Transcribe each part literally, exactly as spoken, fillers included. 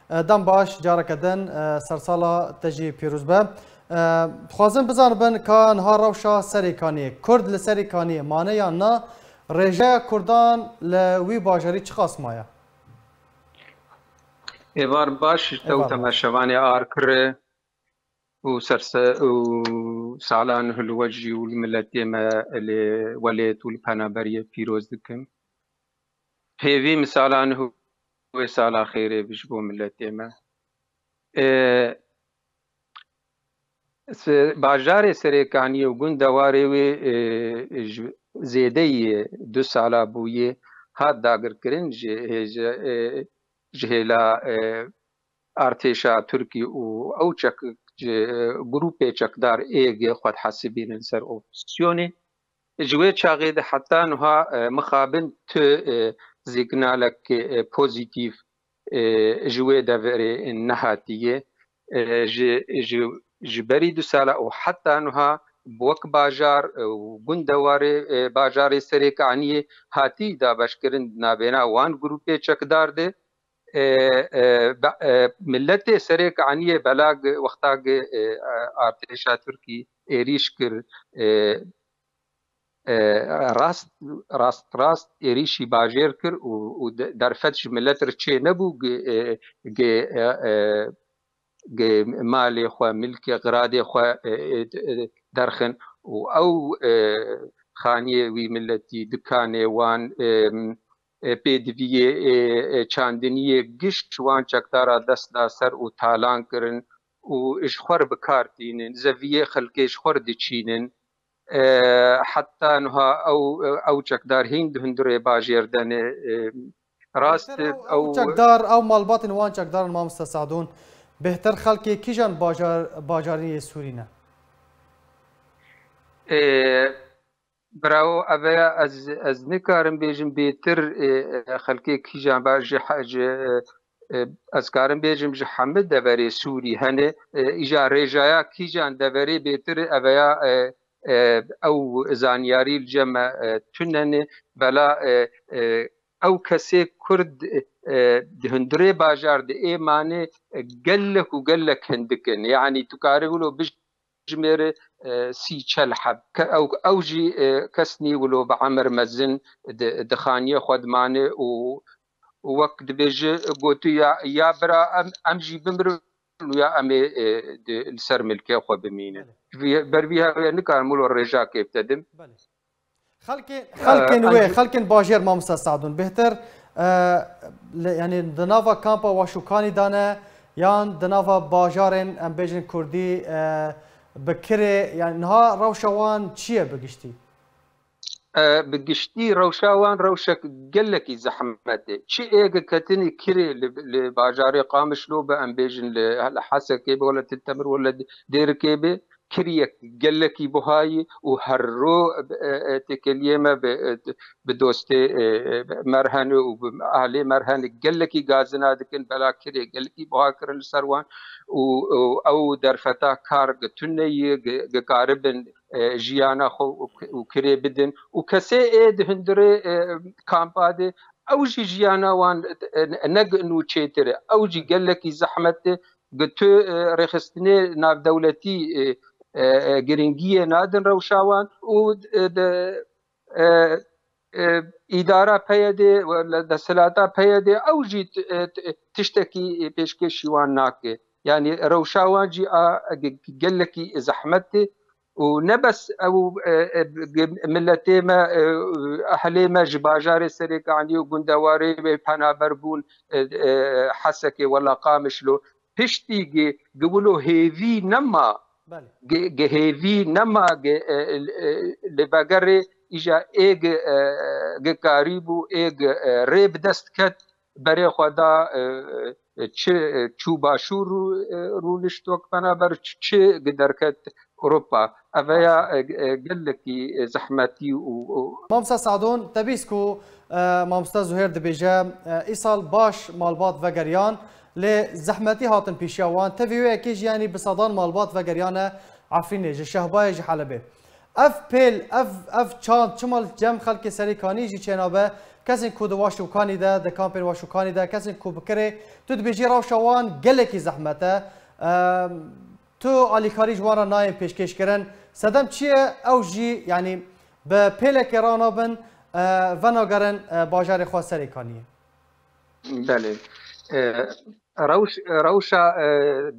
E, dem baş, careke din, e, sersala te jî pîroz be. E, dixwazin bizanibin ka niha rewşa Serê Kaniyê, Kurd li Serê Kaniyê mane yan na, rêjeya Kurdan li wî bajarî çiqas maye? Êvar baş ji te û Êvar baş. Temaşevanê Arkirê û serse-, û sala niho li we jî û li miletê me lê welêt û li penaberiyê pîroz dikim. Hêvî min sala niho wê sala xêrê bi ji bo miletê me. E, se-, bajarê Serêkaniyê û gund dewarê wê, e, ji zêdeyî du sala bûye hat dagirkirin ji hêje-, e, ji hêla, e, artêşa Tirkî û ew çek-, ji, e, grûpê çekdar ê gi xwe dihesibînin ser opozîsyonê. Ji wê çaxê de heta niha, e, mixabin tu, e, signalek, e, pozîtîf, e, ji wê deverê nehatiye. E, ji, ji, ji berî du sala û heta niha wek bajar, e, û gund dewarê, e, bajarê Serêkaniyê hatî dabeşkirin di navbêna wan grûpê çekdar de. E, e, be-, e, miletê Serêkaniyê bela gi-, wexta gi, e, e, artêşa Tirkî êrîş kir, e, e, rast, rast, rast êrîşî bajêr kir û, û de-, derfet ji milet re çê nebû gi, e, gi, e, e, gi malê xwe, milkê, xiradê xwe, e, e, e, derxin û ew, e, xaniyê wî miletî, dikanê wan, e, e, pêdiviyê, e, e, çandiniyê gişt wan çekdara dest da ser û talan kirin û ji xwe re bi kar tînin, zeviyê xelkê ji xwe re diçînin. E, heta niha ew, ew çekdar hîn di hundirê bajêr de ne. E, rast Bêtir ew, ew ew çekdar, ew malbatên wan çekdaran, mamoste Sadûn, bêhtir xelkê kîjan bajar-, bajarî yê Sûrî ne? E, Bravo, eveya ez, ez nikarim bêjim bêtir, e, e, xelkê kîjan ba ji he-, ji, e, e, ez karim bêjim ji hemî deverê Sûrî hene, e, îja rêjaya kîjan deverê bêtir eveya, e, e, ew zanyarî li cem me, e, tune ne, bela, e, e, ew kesê Kurd, e, di hundirê bajar di ê mane, e, gelek û gelek hindik in. Yanî tu karî wilo bij-, jimêre, e, sî çel heb. Ke-, ew, ew jî, e, kes nî wilo bi emir mezin di, di xaniyê xwe dimane û, û wek dibêje, gotiya, ya bira em, em jî bimirin û ya em ê, e, di, li ser milkê xwe bimînin. Belê. Vî-, ber vî hewê nikarim wilo rêja kêf te dim. Belê. Xelkên, Ee, xelkên wê, em xelkên bajêr, mamosta Sadûn, bêhtir, e, li, yanî di nava kampa Waşûkanî de ne, yan di nava bajarên, em bêjin kurdî, e, bi kirê, yanî niha rewşa wan çi ye bi giştî? E, bi giştî rewşa wan rewşek gelekî zehmet e. Çi êge ketinî kirê li, li bajarê Qamişlo be, em bêjin li, li Hesekê be, wele Til Temir, wele Dêrikê be, kiriyek gelekî buha yî û her ro, e, e, têkiliyê me bi, e, bi dostê, e, e, me re hene û bi ahlê me re hene gelekî gazina dikin, bela kirê gelekî buha kirin li ser wan û, û ew derfeta kar gi tune yî, gi, gi karibin, e, jiyana xwe û, û kirê bidin û kesê ê di hundirê, e, kampa de ew jî jiyana wan, e, ne gi nû çêtir e. Ew jî gelekî zehmet e. Gi tu, e, rêxistinê navdewletî, e, e, e, giringiyê nadin rewşa wan û, e, de, e, e, îdara P Y D'ê, we-, le-, desthilata P Y D'ê ew jî t-, e, t-, e, tiştekî, e, pêşkêşî wan nake. Yanî rewşa wan jî a, ge-, gelekî zehmet e. Û ne bes ew, e, e, ge-, miletê me, e, ehlê me ji bajarê Serêkanî û gundewarê wê penaber bûn, e, e, Hesekê wela Qamişlo. Piştî gi, gi wilo hêvî nema, Belê. gi, gi hêvî nema, gi, e, e, li vegerê îja ê gi, e, gi karî bû, ê gi, e, rê bi dest ket, berê xwe da, e, e, çi, e, çû başûr rû-, e, rûnişt wek penaber, çi, çi gi derket Ewropa. Eveya, e, e, gelekî, e, zehmetî û, û Mamosta Sadûn, te bîst ku, e, mamosta Zuhêr dibêje, e, îsal baş malbat vegeriyan, lê zehmetî hatin pêşiya wan. Tevî wê yekê jî, yanî bi sedan malbat vegeriyane Efrînê, ji Şehbayê, ji Helebê. Ev pêl, ev, ev çand çima li cem xelkê Serêkanî jî çênabe, Kesên ku di Waşûkanî de, di kampên Waşûkanî de, kesên ku bi kirê, tu dibêjî rewşa wan gelekî zehmet e. Em, tu alîkarî ji wan re nayên pêşkêşkirin. Sedem çi ye? Ew jî, yanî bi pêlekê ranabin, e, venagerin, e, bajarê xwe Serêkaniyê. Belê. E, rewş-, rewşa, e,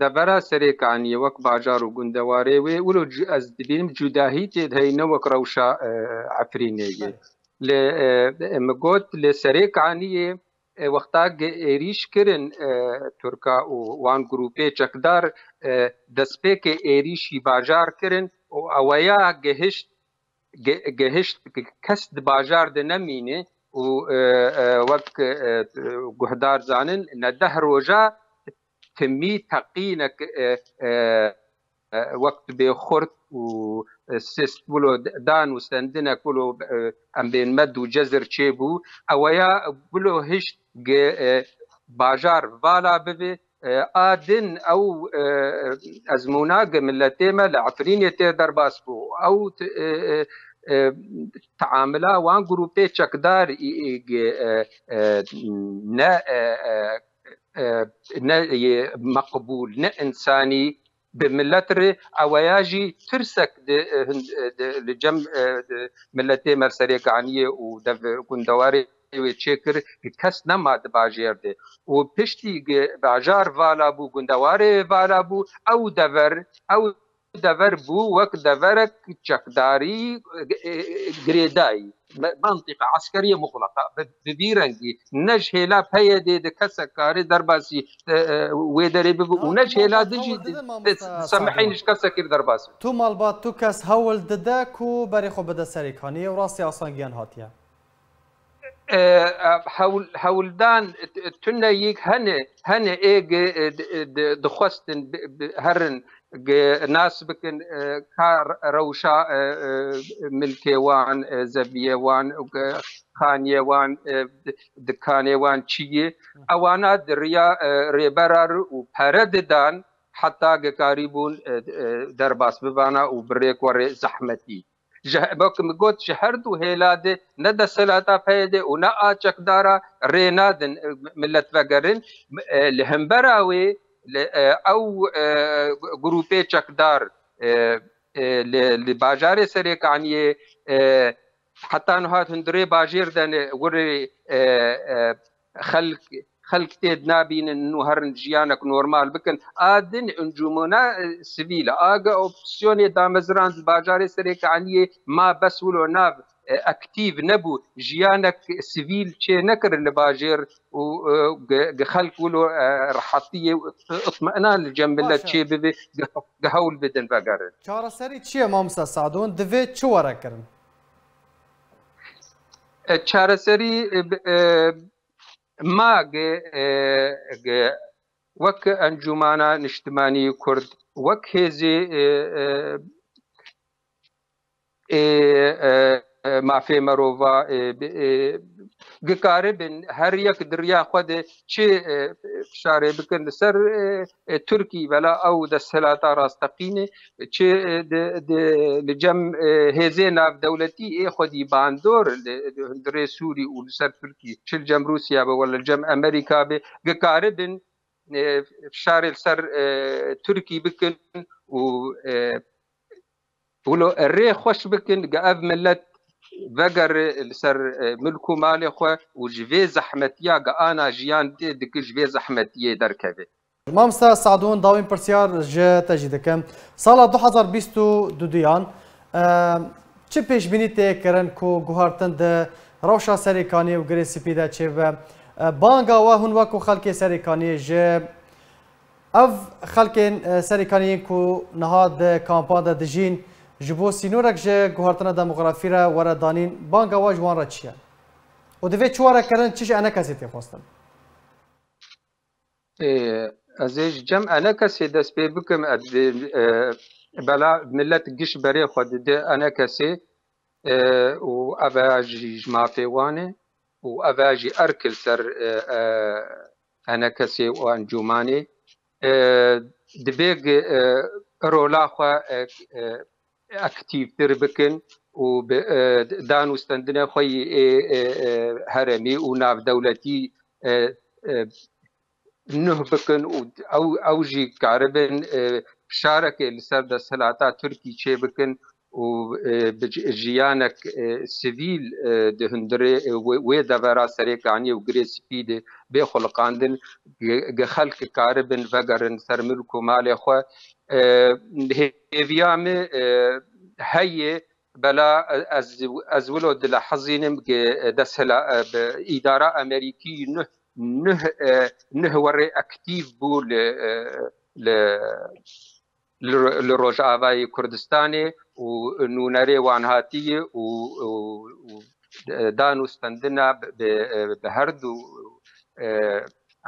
devera Serêkaniyê wek bajar û gundewarê wê, wilo cu-, ez dibînim cudahî tê de heye, ne wek rewşa, e, Efrînê yê. Belê. Lê, e, min got, li Serêkaniyê, e, wexta ge-, êrîş kirin, e, Tirka û wan grûpê çekdar, e, destpêkê êrîşî bajar kirin û eweya gihişt, ge-, gihişt ke kes di bajar de nemîne û, e, e, wek, e, guhdar zanin, ne deh roja timî teqînek, e, e, e, wek tu bê xurt û, e, sist wilo dan û sendinek wilo, e, em bên med û cezir çêbû. Eweya wilo hişt ge, e, bajar vala bivê, e, a din ew, e, ezmûna ge miletê me li Efrînê tê derbas bû. Ew t-, e, e, e, teamila wan grûpê çekdar î, î, ge, e, e, ne, e, e, e, ne yê meqbûl, ne însanî bi milet re, eweya jî tirsek di, e, hin-, e, di, li cem, e, di miletê me Serêkaniyê û dev gundewarê wê çêkir, kes nema di bajêr de. Û piştî gi bajar vala bû, gundewarê vala bû, ew dever, ew dever bû wek deverek çekdarî, e, e, girêdayî. Me-, mantîqa eskeriyê muxleqa. Bi, bi vî rengî ne ji hêla P Y D'ê de kesek karê derbasî, e, e, wê derê bibe û ne ji hêla din jî di, di, di semehîn ji kesekî derbasî. Tu malbat, tu kes hewl dide ku berê xwe bide Serêkaniyê û rastî asangiyan hatiye. E, e, hewl-, hewldan, e, tuneyîk hene, hene ê gi, e, di, e, di, dixwestin bi, bi, herin gi nas bikin, e, ka rewşa, e, e, milkê wan, e, zeviyê wan, e, xaniyê wan, e, di, dikanê wan çi ye. Ewana di riya, e, rêbera re û pere didan, heta gi karîbûn, e, e, derbas bibana û bi rêk werê zehmetî. Ji he-, wek min got, ji her du hêla de ne desthilata P Y D û ne a çekdara rê nadin, e, milet vegerin. E, li hembera wê, li, e, ew, e, grûpê çekdar, e, e, li, li bajarê Serêkaniyê, e, heta niha hundirê bajêr de ne, wirê, e, e, xelk, xelk tê dinabînin, nû herin jiyanek normal bikin. A din encûmena, e, sivîl, a ge opozîsyonê damezrand li bajarê Serêkaniyê ma bes wilo nav, e, aktîf nebû, jiyanek sivîl çê nekirin li bajêr û, e, ge, ge xelk wilo, e, rehetiyê û itminan li cem milet çê bibe, ge, ge hewl bidin vegerin. Çareserî çi ye mamosta Sadûn? Divê çi were kirin? E, çareserî, e, bi, e, Ma gi, e, gi, wek Encûmana Niştimanî Kurd, wek hêzê, e, e, ê, e, e, mafê merova, e, bi, e, gikaribin her yek di riya xwe de çi, e, fişarê bikin li ser, e, e, Tirkî, bela ew desthilata rasteqîn e, çi, e, di, di, li cem, e, hêzê navdewletî ê xwedî bandor li, li hundirê Sûrî û li ser Tirkî, çi li cem Rûsya be, wela li cem Amerîka be, gikaribin, e, fişarê li ser, e, Tirkî bikin û, e, wilo rê xweş bikin, ge ev milet vegere li ser, e, milk û malê xwe û ji vê zehmetiya ge ana jiyan tê dike, ji vê zehmetiyê derkeve. Mamosta Sadûn, dawîn pirsyar ji te jî dikim. Sala du hezar bîst û duyan, e, çi pêşbînî tê kirin ku guhertin di rewşa Serêkaniyê û Girê Spî de çêbibe? E, banga we hûn wekû xelkê Serêkaniyê ji ev xelkên, e, Serêkaniyên ku niha di kampan de dijîn, ji bo sînorek ji guhertina demografî re were danîn, banga we ji wan re çi ye? Û divê çi were kirin, çi ji enekesê tê xwestin? Ê, ez ê ji cem enekesê dest pê bikim. Ez dê, e, bela milet giş berê xwe dide enekesê, e, û ev e jî ji mafê wan e û ev e jî erk li ser, e, e, enekesê û encûmanê. E, divê gi, e, rola xwe, e, e, aktîvtir bikin û bi, e, dan û stendinê xwe yî ê, ê, ê, herêmî û navdewletî, e, e, nuh bikin û ew, ew jî karibin, e, fişarekê li ser desthilata Tirkî çêbikin û, e, bi ji-, jiyanek, e, sivîl, e, di hundirê, e, wê, wê devera Serêkaniyê û Girê Spî de bê xuliqandin, ge-, ge xelk karibin vegerin ser milk û malê xwe. E, hêviya min, e, heye, bela ez, ez wilo dilehezînim ge desthilat, e, bi îdara Amerîkî nuh, nuh, e, nuh werê aktîv bû li, e, li, li, li Rojavayê Kurdistanê û nûnerê wan hatiyê û, û, û dan û stendina bi, bi, bi her du, e,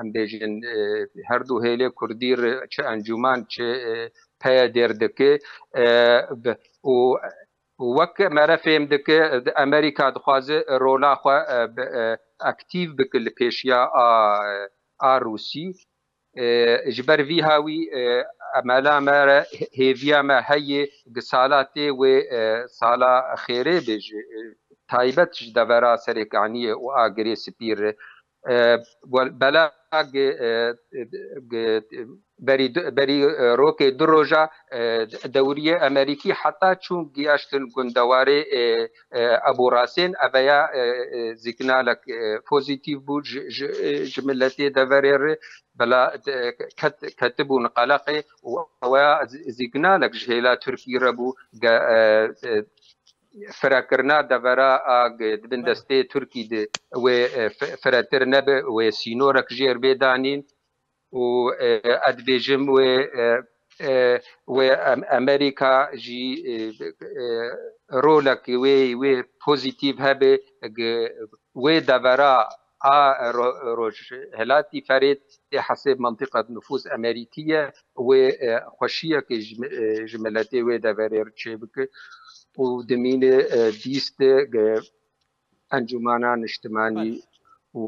em bêjin, e, her du hêlê Kurdî re çi encûman, çi, e, peye dêr dike, e, bi, û wek mere fêm dike, Amerîka dixwaze rola xwe, e, bi, e, aktîv bike li pêşiya a, a Rûsî. E, ji ber vî hawî, e, emela me re, hêviya me heye, gi sala tê wê, e, sala xêrê be ji, e, taybet ji devera Serêkaniyê û a Girê Spî re. E, wel, bela gi, e, gi, berî du, berî, e, rokê du roja, e, dewriyê Amerîkî heta çûn giyaştin gundewarê, e, e, Ebû Rasên, eveya, e, e, zîgnalek, e, pozîtîf bû ji, ji, e, ji miletê deverê re, bela, e, ket, ketibûn qeleqê û eweya zîgnalek ji hêla Tirkî re bû, ge, e, e, firekirina devera a, ge, di bin destê Tirkî de wê, e, fi, firetir nebe, wê sînorek jêr bê danîn û, e, ez dibêjim wê, e, e, wê Em-, Amerîka jî, e, e, rolek wê, wê pozîtîf hebe, ge, wê devera a ro-, Rojhilatî Ferêt tê hesêb mentiqet nufûs Amerîkî ye, wê, e, xweşiyekê ji mi-, e, ji miletê wê deverê re çêbike û dimîne, e, bîst, e, ge, encûmana niştimanî û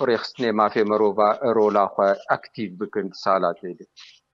rêxistinê mafê mirova rola xwe aktîf bikin di sala tê de.